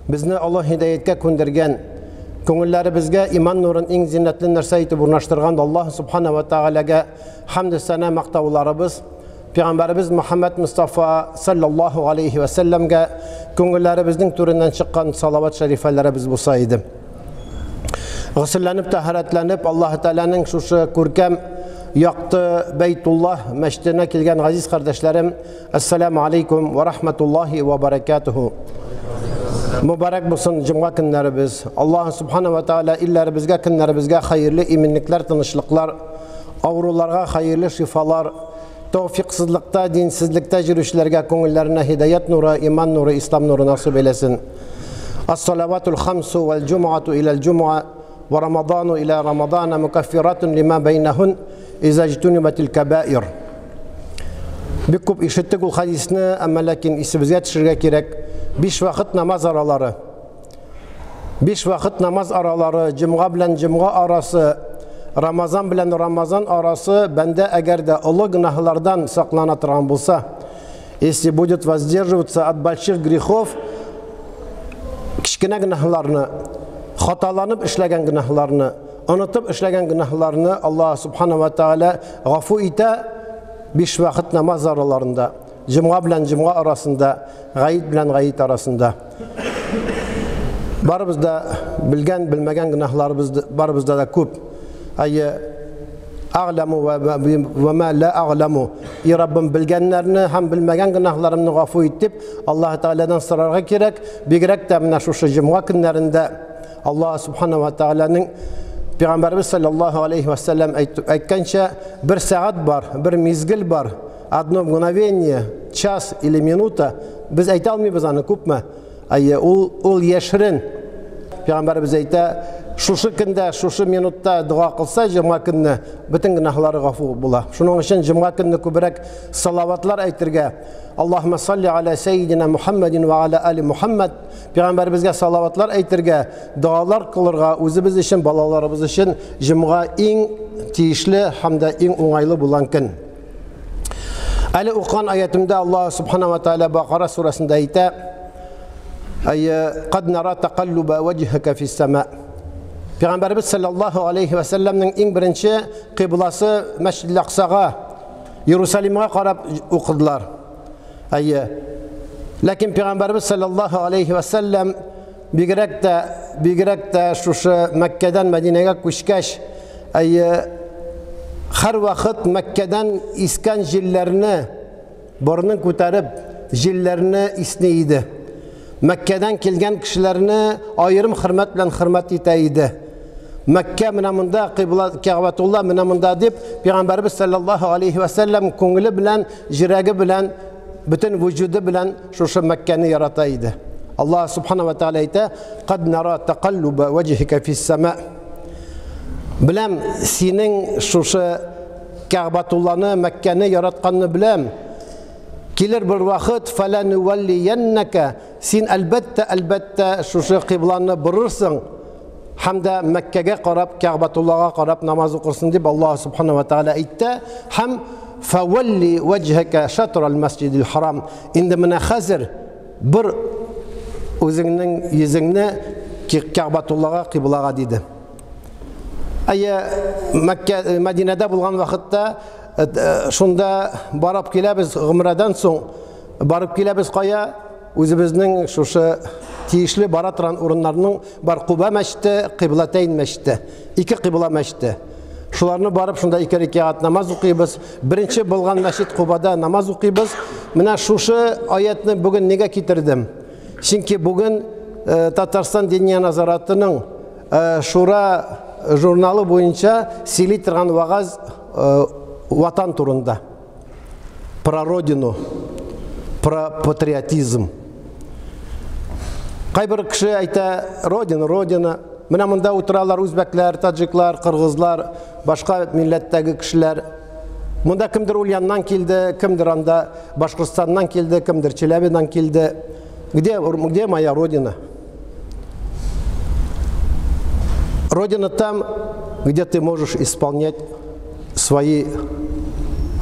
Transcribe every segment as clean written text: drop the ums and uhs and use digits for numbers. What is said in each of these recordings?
Безне Аллаһ һидаяткә күндергән, күңелләребезгә иман нурын иң зиннәтле нәрсә итеп урнаштырган Аллаһ субхана ва тәгаләгә хәмд сәнә мактауларыбыз, Пәйгамбәребез Мөхәммәд Мустафа саллаллаһу алейхи ва сәлләмгә күңелләребезнең түреннән чыккан салават шәрифәләребез булса иде. Госелләнеп, тәһарәтләнеп, Аллаһ Тәгаләнең шушы күркәм якты Бәйтуллаһ мәчетенә килгән газиз кардәшләрем, Әссәламу алейкум ва рахматуллахи ва баракатуху. Мөбарәк булсын җомга көннәребез. Аллаһ субхана ва тааля илләребезгә, көннәребезгә хәерле иминлекләр, тынычлыклар, авыруларга хәерле шифалар, тәүфиксызлыкта, динсезлектә йөрүчеләргә күңелләренә һидаят нуры, иман нуры, ислам нуры насыйп әйләсен. Ас-салаватул хамсу вал җумгату иләл җумга ва рамадану иля рамадана мукаффиратун лима бәйнәһун иза җтунибатил кабаир. Бик күп ишеттек ул хадисне, әмма ләкин исебезгә төшерергә кирәк. Биш вакыт намаз аралары. Биш вакыт намаз аралары, җомга белән җомга арасы, Рамазан белән Рамазан арасы бәндә әгәр дә олы гөнаһлардан саклана торган булса, если будет воздерживаться от больших грехов, кечкенә гөнаһларны, хаталанып эшләгән гөнаһларны, онытып эшләгән гөнаһларны Аллаһ субхана ва тааля гафу итә биш вакыт намаз араларында, җомга белән җомга арасында, гаит белән гаит арасында. Барыбыз да белгән, белмәгән гөнаһларыбыз барыбызда да күп. Әйе, агламу ва ма ла агламу. И Раббым, белгәннәрне һәм белмәгән гөнаһларымны гафу ит дип Аллаһ Тәгаләдән сорарга кирәк. Бигрәк тә менә шушы җомга көннәрендә Аллаһ субхана ва тәгаләнең Пәйгамбәрбез саллаллаһу алейхи ва саллям әйткәнчә, бер сәгать бар, бер мизгел бар, одно мгновение, час или минута, без әйтә алмыйбыз аны күпме. Әйе, ул ул яшерен. Пәйгамбәрбез әйтә, шушы көндә, шушы минутта дога кылса, җомга көнне бөтен гөнаһлары гафу була. Шуның өчен җомга көнне күбрәк салаватлар әйтергә. Аллаһумма салли аля сәйидина Мухаммадин ва аля али Мухаммад. Пәйгамбәребезгә салаватлар әйтергә, догалар кылырга үзебез өчен, балаларыбыз өчен җомга иң тиешле һәм дә иң уңайлы булган көн. Әле укыган аятымда Аллаһ субхана ва тааля Бакара сүрәсендә әйтә: "Кад нара тақаллуба ваҗһака фис сама". Пәйгамбәребез саллаллаһу алейхи ва сәлләмнең иң беренче кыйбласы Мәсҗидел Аксага, Иерусалимга карап укыдылар. Әйе. Ләкин Пәйгамбәребез саллаллаһу алейхи ва сәлләм бигрәк тә бигрәк тә шушы Мәккәдән Мәдинәгә күчкәч, әйе, һәр вакыт Мәккәдән искән җилләрне борынын күтәреп, җилләрне исни иде. Мәккәдән килгән кешеләрне аерым хөрмәт белән хөрмәт итә иде. Мәккә менә монда, кыйбла Кәгъбәтулла менә монда дип, Пәйгамбәребез саллаллаһу алейхи ва сәлләм күңеле белән, җөрәге белән, бөтен вуҗуды белән шушы Мәккәне ярата иде. Аллаһ субхана ва тааля әйтә: "Кад нара тақаллуба ваҗһика фис сама". Беләм, синең шушы Кәгъбәтулланы, Мәккәне яратканны беләм. Килер бер вакыт, фәләнүвәллияннәкә, син әлбәттә, әлбәттә шушы кыйбланы борырсың һәм дә Мәккәгә карап, Кәгъбәтуллага карап намаз укырсың дип Аллаһ субхана ва тааля әйтте һәм фәвәлли вәҗһәкә шатрал масҗидил харам. Инде менә хәзер бер үзеңнең йөзеңне Кәгъбәтуллага, кыйблага диде. Әйе, Мәккә, Мәдинәдә булган вакытта шунда барып киләбез, гомрәдән соң барып киләбез кая? Үзебезнең шушы тиешле бара торган урыннарның бар Куба мәчете, Кыйблатәйн мәчете, ике кыйбла мәчете. Шуларны барып шунда ике рәкәгать намаз укыйбыз. Беренче булган мәчет Кубада намаз укыйбыз. Менә шушы аятны бүген нигә китердем? Чөнки бүген Татарстан Диния назаратының Шура журналы буенча сөйли торган вагаз ватан турында. Про родину, про патриотизм. Кайбер кеше әйтә, родина, родина. Менә монда утыралар үзбәкләр, таджиклар, кыргызлар, башка милләттәге кешеләр. Монда кемдер Ульяннан килде, кемдер анда Башкортстаннан килде, кемдер Челябидан килде. Где, где моя родина? Родина там, где ты можешь исполнять свои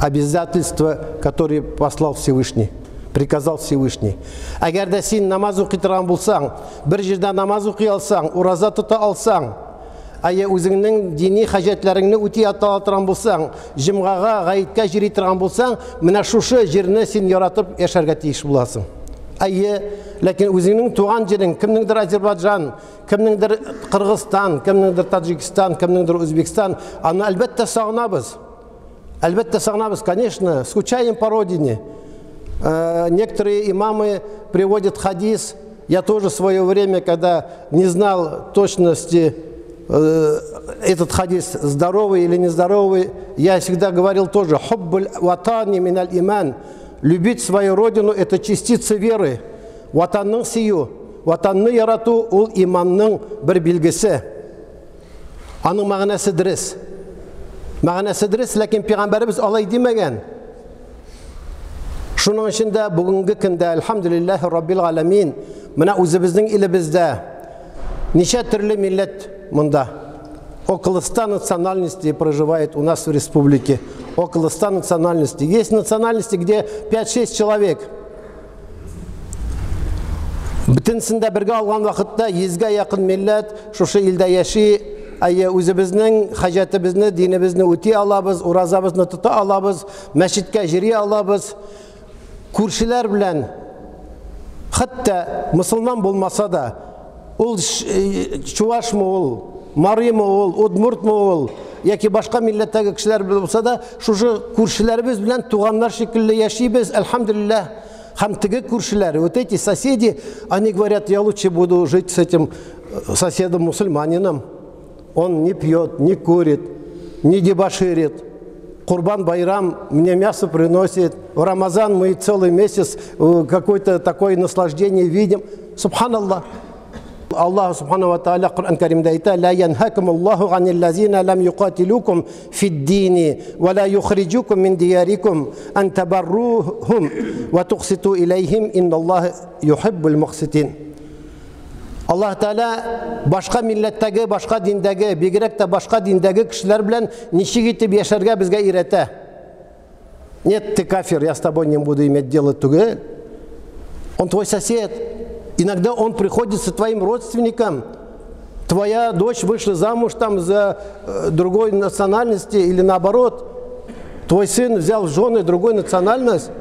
обязательства, которые послал Всевышний. Приказал Всевышний. Әгәр дә син намаз укый торган булсаң, бер җирдә намаз укый алсаң, ураза тота алсаң, әйе, үзеңнең дини хаҗәтләреңне үти ата торган булсаң, җомгага, гаеткә йөри торган булсаң, менә шушы җирне син яратып яшәргә тиеш буласың. Әйе, ләкин үзеңнең туган җирең, кемнеңдер Азербайҗан, кемнеңдер Кыргызстан, кемнеңдер Таҗикстан, кемнеңдер Үзбекстан, аны әлбәттә сагынабыз. Әлбәттә сагынабыз, конечно, скучаем по родине. Некоторые имамы приводят хадис. Я тоже в свое время, когда не знал точности, этот хадис здоровый или нездоровый, я всегда говорил тоже: «حب الوطن من الإيمان». Любить свою родину – это частица веры. Ватанны сөю, ватанны ярату ул иманның бер билгесе. Аның мәгънәсе дөрес. Мәгънәсе дөрес, ләкин пәйгамбәребез алай димәгән. Шуның өчен дә бүгенге көндә, әлхәмдүлилләһи раббил галәмин, менә үзебезнең илебездә ничә төрле милләт монда. Около 100 национальностей проживает у нас в республике. Около 100 национальностей. Есть национальности, где 5-6 человек. Бөтенесен дә бергә алган вакытта 100гә якын милләт шушы илдә яши. Әйе, үзебезнең хаҗәтебезне, динебезне үти алабыз, уразабызны тота алабыз, мәчеткә йөри алабыз. Күршеләр белән, хәтта мөселман булмаса да, ул чувашмы ул, маримы ул, удмуртмы ул, яки башка милләттәге кешеләр булса да, шушы күршеләребез белән туганнар шикелле яшибез, әлхәмдүлилләһ. Һәм теге күршеләр, вот эти соседи, они говорят: «Я лучше буду жить с этим соседом мусульманином. Он не пьет, не курит, не дебоширит. Курбан Байрам мне мясо приносит. В Рамазан мы целый месяц какое-то такое наслаждение видим». Субханаллах. Аллаһ سبحانه وتعالى Коръән Кәримдә әйтә: «لا ينهاكم الله عن الذين لم يقاتلوكم في الدين ولا يخرجوكم من دياركم أن تبروهم وتقسطوا إليهم إن الله يحب المقسطين». Аллаһ Тәгалә башка милләттәге, башка диндәге, бигрәк тә башка диндәге кешеләр белән ничек итеп яшәргә безгә өйрәтә. Нет, ты кафир, я с тобой не буду иметь дело түгел. Он твой сосед. Иногда он приходится твоим родственникам. Твоя дочь вышла замуж там за другой национальности или наоборот. Твой сын взял в жены другой национальность.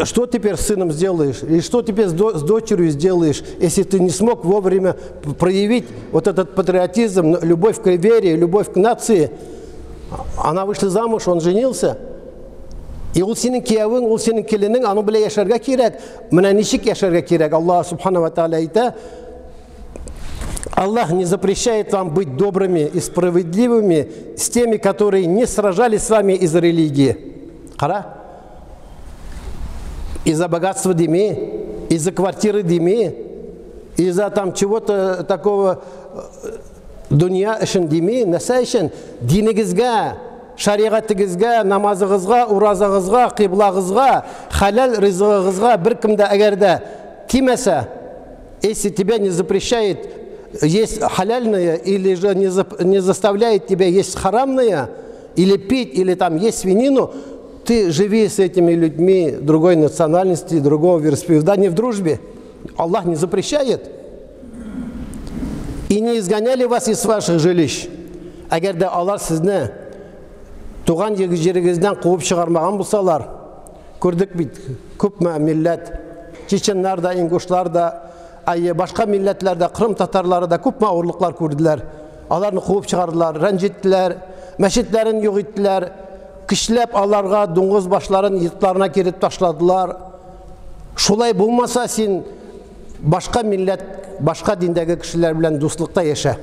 Что теперь с сыном сделаешь? И что теперь с дочерью сделаешь, если ты не смог вовремя проявить вот этот патриотизм, любовь к вере, любовь к нации? Она вышла замуж, он женился. И ул синең киявең, ул синең киленең, аның белән яшәргә кирәк. Менә ничек яшәргә кирәк? Аллаһ سبحانه وتعالى әйтә: Аллах не запрещает вам быть добрыми и справедливыми с теми, которые не сражались с вами из-за религии. Кара? Из-за богатства дими, из-за квартиры дими, из-за там чего-то такого дөнья өчен дими, нәрсә өчен? Динегезгә, шәригатегезгә, намазыгызга, уразагызга, кыйблагызга, хәләл ризыгыгызга беркем дә әгәр дә тимәсә, если тебя не запрещает есть халяльное или же не заставляет тебя есть харамное, или пить, или там есть свинину, ты живи с этими людьми другой национальности, другого вероисповедания в дружбе. Аллах не запрещает. И не изгоняли вас из ваших жилищ. Әгәр дә алар сезне туган җирегездән куып чыгармаган булсалар, күрдек бит, күпме милләт, чеченнар да, ингушлар да, әйе, башка милләтләр дә, Кырым татарлары да күпме авырлыклар күрделәр. Аларны куып чыгардылар, рәнҗеттеләр, мәчетләрен юк иттеләр, көчләп аларга дуңгыз башларын йортларына китереп ташладылар. Шулай булмаса, син башка милләт, башка диндәге кешеләр белән дуслыкта яшә.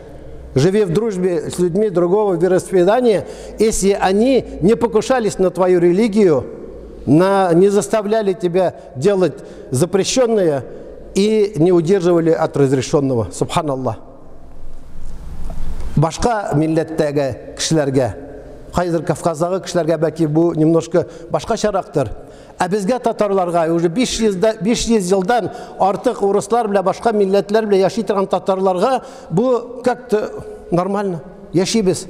Живи в дружбе с людьми другого вероисповедания, если они не покушались на твою религию, не заставляли тебя делать запрещенное и не удерживали от разрешенного. Субханаллах. Башка милләттәге кешеләргә, хәзер Кавказдагы кешеләргә бәлки бу немножко башкачарактыр. Ә безгә, татарларга, уже 500 500 елдан артык урыслар белән, башка милләтләр белән яши торган татарларга бу как-то нормально. Яшибез.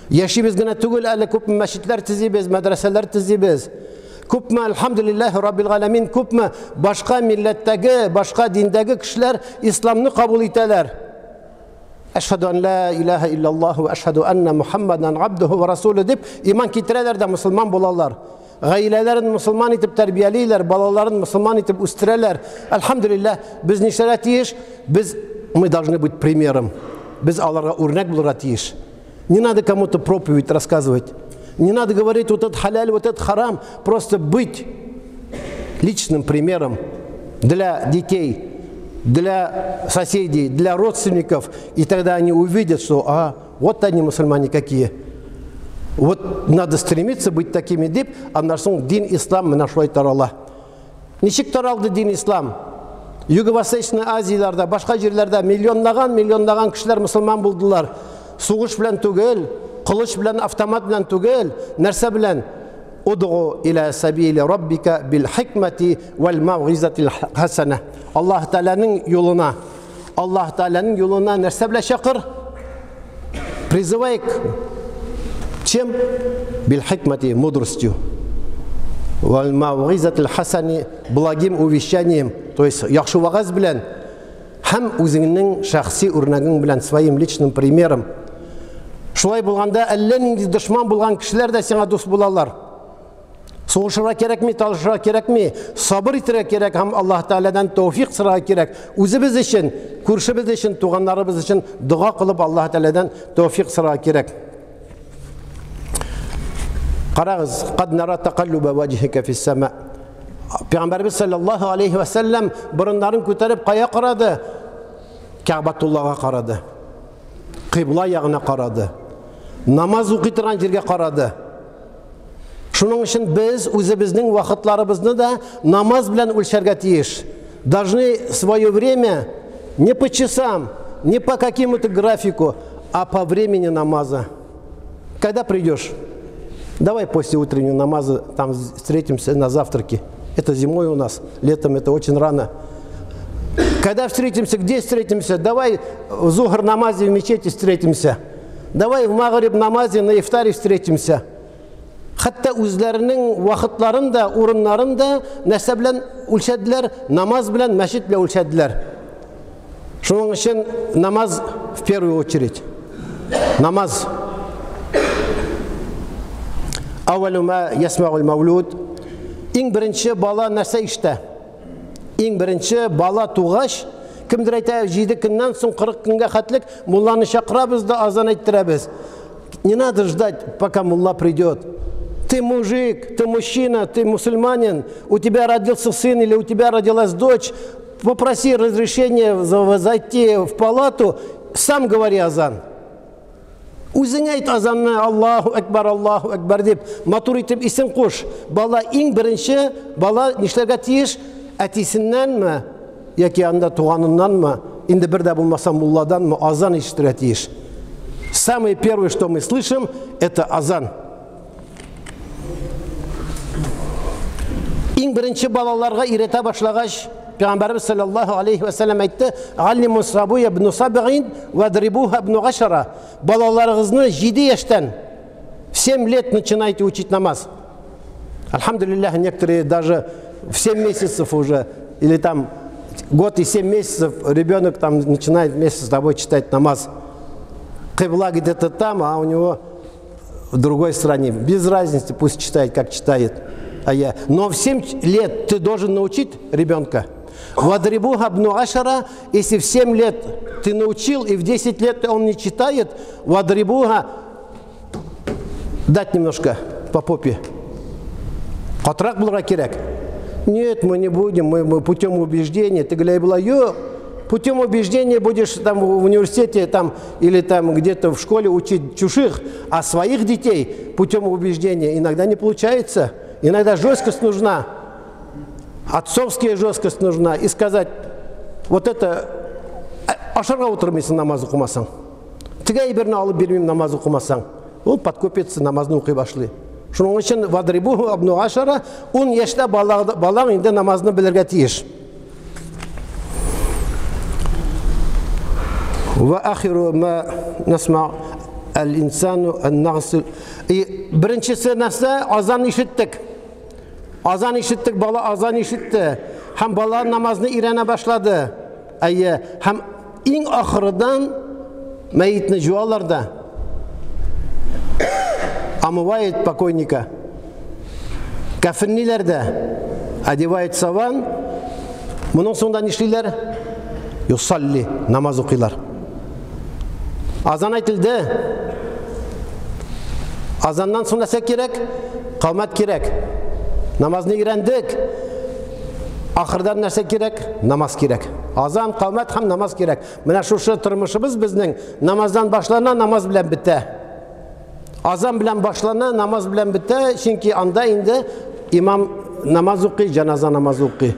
Яшибез генә түгел, әле күп мәчетләр төзибез, мәдрәсәләр төзибез. Күпме, әлхәмдүлилләһи раббил галәмин, күпме башка милләттәге, башка диндәге кешеләр исламны кабул итәләр. Әшһәду ан ла илаһа иллаллаһ ва әшһәду анна Мухаммадан абдуху ва расулу дип иман китерәләр дә мусульман булалар. Гаиләләрен мусульман итеп тәрбиялиләр, балаларын мусульман итеп үстерәләр. Әлхәмдүлилләһ, без нишләргә тиеш? Без мы должны быть примером. Без аларга үрнәк булырга тиеш. Не надо кому-то проповедь рассказывать. Не надо говорить, вот это халяль, вот это харам. Просто быть личным примером для детей, для соседей, для родственников. И тогда они увидят, что вот они мусульмане какие. Вот надо стремиться быть такими дип, аннан соң дин ислам менә шулай тарала. Ничек таралды дин ислам? Юго-Восточный Азияларда, башка җирләрдә миллионлаган, миллионлаган кешеләр мусульман булдылар. Сугыш белән түгел, кылыч белән, автомат белән түгел, нәрсә белән? Удгу иля сабили раббика бил хикмати вал мауизатил хасана. Аллаһ Тааляның юлына, Аллаһ Тааляның юлына нәрсә белән чакыр? Призывай к чем? Бил хикмати, мудростью. Вал мауизатил хасани, благим увещанием, то есть яхшы вагаз белән һәм үзеңнең шәхси үрнәгең белән, своим личным примером. Шулай булганда әллә нинди дошман булган кешеләр дә сиңа дус булалар. Сугышырга кирәкми, талышырга кирәкми, сабыр итәргә кирәк һәм Аллаһ Тәгаләдән тәүфик сорарга кирәк. Үзебез өчен, күршебез өчен, туганнарыбыз өчен дога кылып Аллаһ Тәгаләдән тәүфик сорарга кирәк. Карагыз, кад нара тақаллуба ваҗһика фис сама. Пәйгамбәрбез саллаллаһу алейхи ва саллям борыннарын күтәреп кая карады? Кәгъбәтуллага карады. Кыйбла ягына карады. Намаз укый торган җиргә карады. Шуның өчен без үзебезнең вакытларыбызны да намаз белән үлчәргә тиеш. Должны свое время не по часам, не по какому-то графику, а по времени намаза. Когда придешь? Давай после утреннего намаза там встретимся на завтраке. Это зимой у нас, летом это очень рано. Когда встретимся, где встретимся? Давай в зухр намазе в мечети встретимся. Давай в магриб намазе на ифтаре встретимся. Хәтта үзләренең вакытларын да, урыннарын да нәрсә белән үлчәделәр? Намаз белән, мәчет белән үлчәделәр. Шуның өчен намаз в первую очередь. Намаз. Әүвәлү ма ясмагул мәүлүд. Иң беренче бала нәрсә ишетә? Иң беренче бала тугач, кемдер әйтә, 7 көннән соң 40 көнгә хәтлек мулланы чакырабыз да азан әйттерәбез. Не надо ждать, пока мулла придет. Ты мужик, ты мужчина, ты мусульманин, у тебя родился сын или у тебя родилась дочь, попроси разрешения зайти в палату, сам говори азан. Үзең әйт азанны, Аллаһу Акбар, Аллаһу Акбар дип, матур итеп исем куш. Бала иң беренче, бала нишләргә тиеш? Әтисеннәнме, яки анда туганыннанмы, инде бер дә булмаса мулладанмы азан ишетергә тиеш. Самое первое, что мы слышим, это азан. Иң беренче балаларга өйрәтә башлагач, Пәйгамбәрбез саллаллаһу алейхи ва саллям әйтте: "Аллиму сабуя ибн сабгин ва дрибуха ибн гашара". Балаларыгызны 7 яшьтән, в 7 лет начинайте учить намаз. Альхамдулиллах, некоторые даже в 7 месяцев уже, или там год и 7 месяцев ребенок там начинает вместе с тобой читать намаз. Кыбла где-то там, а у него в другой стране. Без разницы, пусть читает, как читает. А я. Но в 7 лет ты должен научить ребенка. Вадрибуха бну ашара, если в 7 лет ты научил, и в 10 лет он не читает, вадрибуха, дать немножко по попе. Катрак булырга кирәк. Нет, мы не будем, мы путем убеждения. Ты говоришь, была, ё, путем убеждения будешь там в университете там, или там где-то в школе учить чужих, а своих детей путем убеждения иногда не получается. Иногда жесткость нужна, отцовская жесткость нужна. И сказать, вот это, ашарга утырмыйсың намаз укымасаң. Теге әйберне алып бирмим намаз укымасаң. Ул подкупится, намазны укый башлый. Шуның өчен вадрибуху абну ашара, 10 яшьтә балаң инде намазны белергә тиеш. Ва ахиру ма насма аль-инсану ан-нагсил. И беренчесе нәрсә? Азан ишеттек. Азан ишеттек, бала азан ишетте. Һәм бала намазны өйрәнә башлады. Әйе, һәм иң ахырдан мәетне жуалар да. Омывает покойника. Кәфенлиләр дә. Одевает саван. Моның соңында нишлиләр? Юсалли, намаз укыйлар. Азан әйтелде. Азаннан соң нәрсә кирәк? Камәт кирәк. Намазны өйрәндек. Ахырдан нәрсә кирәк? Намаз кирәк. Азан, камәт һәм намаз кирәк. Менә шушы тормышыбыз безнең намаздан башлана, намаз белән бетә. Азан белән башлана, намаз белән бетә, чөнки анда инде имам намаз укый, җаназа намазы укый.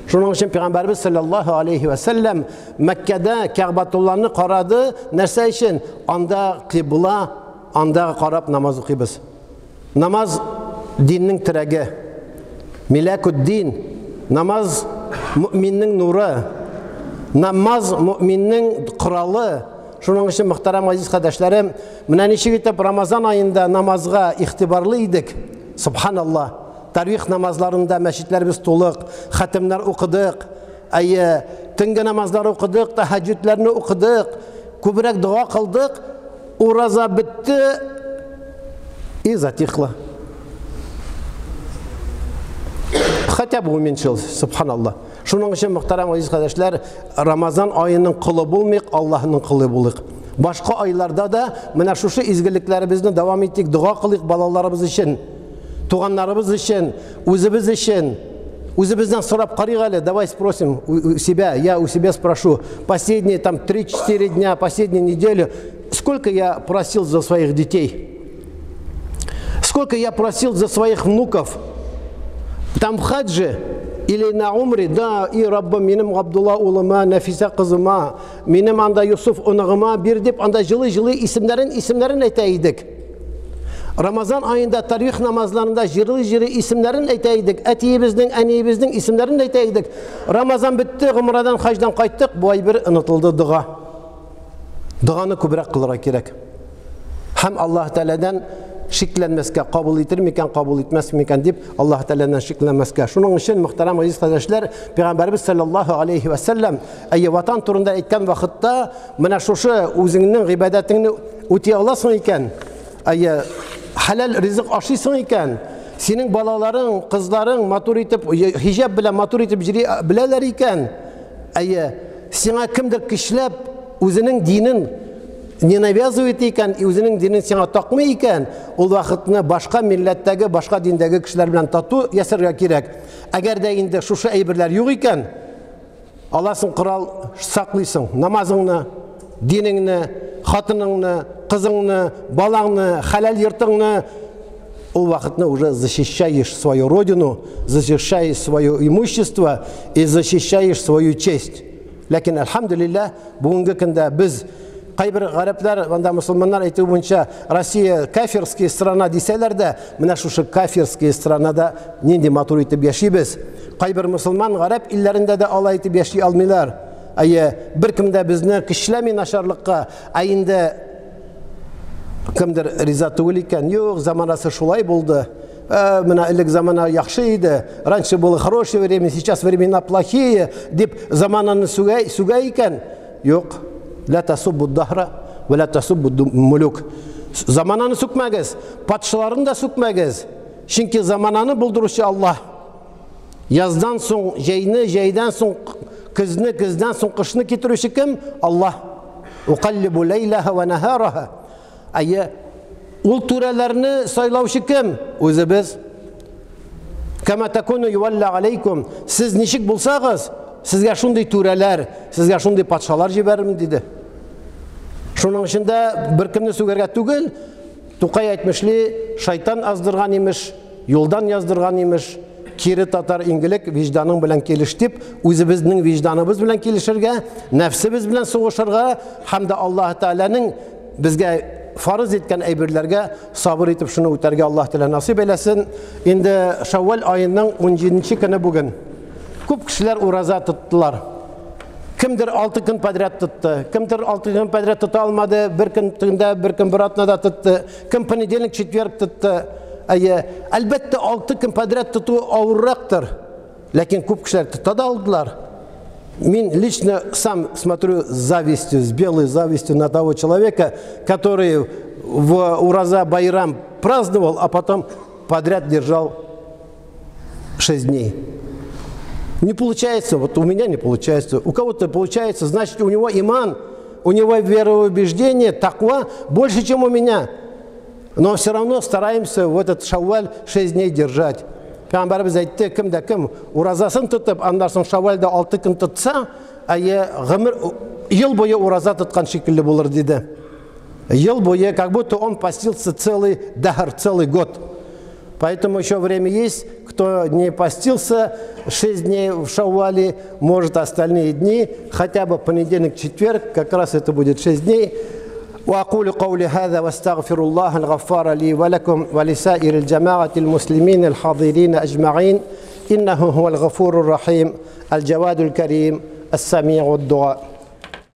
Шуның өчен Пәйгамбәрбез саллаллаһу алейхи ва сәлләм Мәккәдә Кәгъбатулланы карады. Нәрсә өчен? Анда кыйбла, анда карап намаз укыйбыз. Намаз диннең терәге. Миләкүд-дин. Намаз мөминнең нуры. Намаз мөминнең коралы. Шуның өчен, мөхтәрәм газиз кардәшләрем, менә ничек итеп Рамазан аенда намазга игътибарлы идек. Субханаллаһ. Тарвих намазларында мәчетләребез тулык, хатемнәр укыдык. Әйе, төнге намазлар укыдык, тәһәҗҗүдләрне укыдык, күбрәк дога кылдык. Ураза бетте и затихло. Хотя бы уменьшилось, субханаллах. Шуның өчен, мөхтәрәм газиз кардәшләр, Рамазан аеның колы булмыйк, Аллаһның колы булыйк. Башка айларда да менә шушы изгелекләребезне дәвам итик, дога кылыйк балаларыбыз өчен, туганнарыбыз өчен, үзебез өчен. Үзебездән сорап карыйк әле, давай спросим у себя, я у себя спрошу. Последние там 3-4 дня, последнюю неделю, сколько я просил за своих детей? Сколько я просил за своих внуков? Там в хаджи или на умре, да, и Раббым, минем Абдулла улыма, Нәфисә кызыма, минем анда Юсуф оныгыма бир дип, анда җылы-җылы исемнәрен, исемнәрен әйтә идек. Рамазан аенда тарвих намазларында җырлы-җырлы исемнәрен әйтә идек. Әтиебезнең, әниебезнең исемнәрен әйтә идек. Рамазан бетте, гомрадан, хаҗдан кайттык, бу әйбер онытылды, дога. Доганы күбрәк кылырга кирәк. Һәм Аллаһ Тәгаләдән шикләнмәскә, кабул итер микән, кабул итмәс микән дип Аллаһ Тәгаләдән шикләнмәскә. Шуның өчен, мөхтәрәм газиз кардәшләр, Пәйгамбәрбез саллаллаһу алейхи ва сәлләм әйе ватан турында әйткән вакытта, менә шушы үзеңнең гыйбадәтеңне үти аласың икән, әйе хәләл ризык ашыйсың икән, синең балаларың, кызларың матур итеп хиҗаб белән матур итеп йөри беләләр икән, әйе сиңа кемдер көчләп үзенең динен не навязывает икән, үзенең динен сиңа такмый икән, ул вакытны башка милләттәге, башка диндәге кешеләр белән тату ясарга кирәк. Әгәр дә инде шушы әйберләр юк икән, аласың корал, саклыйсың намазыңны, динеңне, хатыныңны, кызыңны, балаңны, хәләл йортыңны, ул вакытны уже защищаешь свою родину, защищаешь свое имущество и защищаешь свою честь. Ләкин, әлхәмдүлилләһ, бүгенге көндә без кайбер гарәпләр, анда мусульманнар әйтү буенча Россия кафирская страна дисәләр дә, менә шушы кафирская странада нинди матур итеп яшибез. Кайбер мусульман гарәп илләрендә дә алай итеп яши алмыйлар. Әйе, беркем дә безне көчләми начарлыкка, ә инде кемдер риза түгел икән, юк, заманасы шулай булды. Менә элек замана яхшы иде, раньше было хорошее время, сейчас времена плохие, дип замананы сүгә, сүгә икән, юк, ла тасуббу дахра ва ла тасуббу мулюк. Замананы сүкмәгез, патшаларын да сүкмәгез, чөнки замананы булдыручы Аллаһ. Яздан соң җәйне, җәйдән соң көзне, көздән соң кышны китерүче кем? Аллаһ. Укаллибу ләйләһа ва наһараһа. Әйе, ул түрәләрне сайлаучы кем? Үзебез. Кама такуну ювалла алейкум. Сез ничек булсагыз, сезгә шундый түрәләр, сезгә шундый патшалар җибәрермен, диде. Шуның өчен дә беркемне сүгәргә түгел, Тукай әйтмешли, шайтан аздырган имеш, юлдан яздырган имеш, кире татар иңгелек вижданың белән килеш дип, үзебезнең вижданыбыз белән килешергә, нәфсебез белән сугышырга һәм дә Аллаһ Тәгаләнең безгә фарыз иткән әйберләргә сабыр итеп шуны үтәргә Аллаһ Тәгалә насыйп әйләсен. Инде Шәүвәл аеның 17 көне бүген. Күп кешеләр ураза тоттылар. Кемдер 6 көн подряд тотты, кемдер 6 көн подряд тота алмады, бер көн төндә, бер көн бер атнада тотты, кем понедельник, четверг тотты. Әйе, әлбәттә, 6 көн подряд тоту авыррактыр. Ләкин күп кешеләр тота да алдылар. Мин лично сам смотрю с завистью, с белой завистью на того человека, который в Ураза Байрам праздновал, а потом подряд держал 6 дней. Не получается, вот у меня не получается. У кого-то получается, значит, у него иман, у него вероубеждение, таква больше, чем у меня. Но все равно стараемся в этот шавваль 6 дней держать. Пәйгамбәребез әйтте, кем дә кем уразасын тотып, аннан соң шаввальдә 6 көн тотса, әйе, гомер ел буе ураза тоткан шикелле булыр диде. Ел буе, как будто он постился целый дахр, целый год. Поэтому еще время есть, кто не постился 6 дней в Шаввале, может остальные дни, хотя бы понедельник, четверг, как раз это будет 6 дней. وأقول قولي هذا واستغفر الله الغفار لي ولكم ولسائر الجماعة المسلمين الحاضرين أجمعين إنه هو الغفور الرحيم الجواد الكريم السميع الدعاء.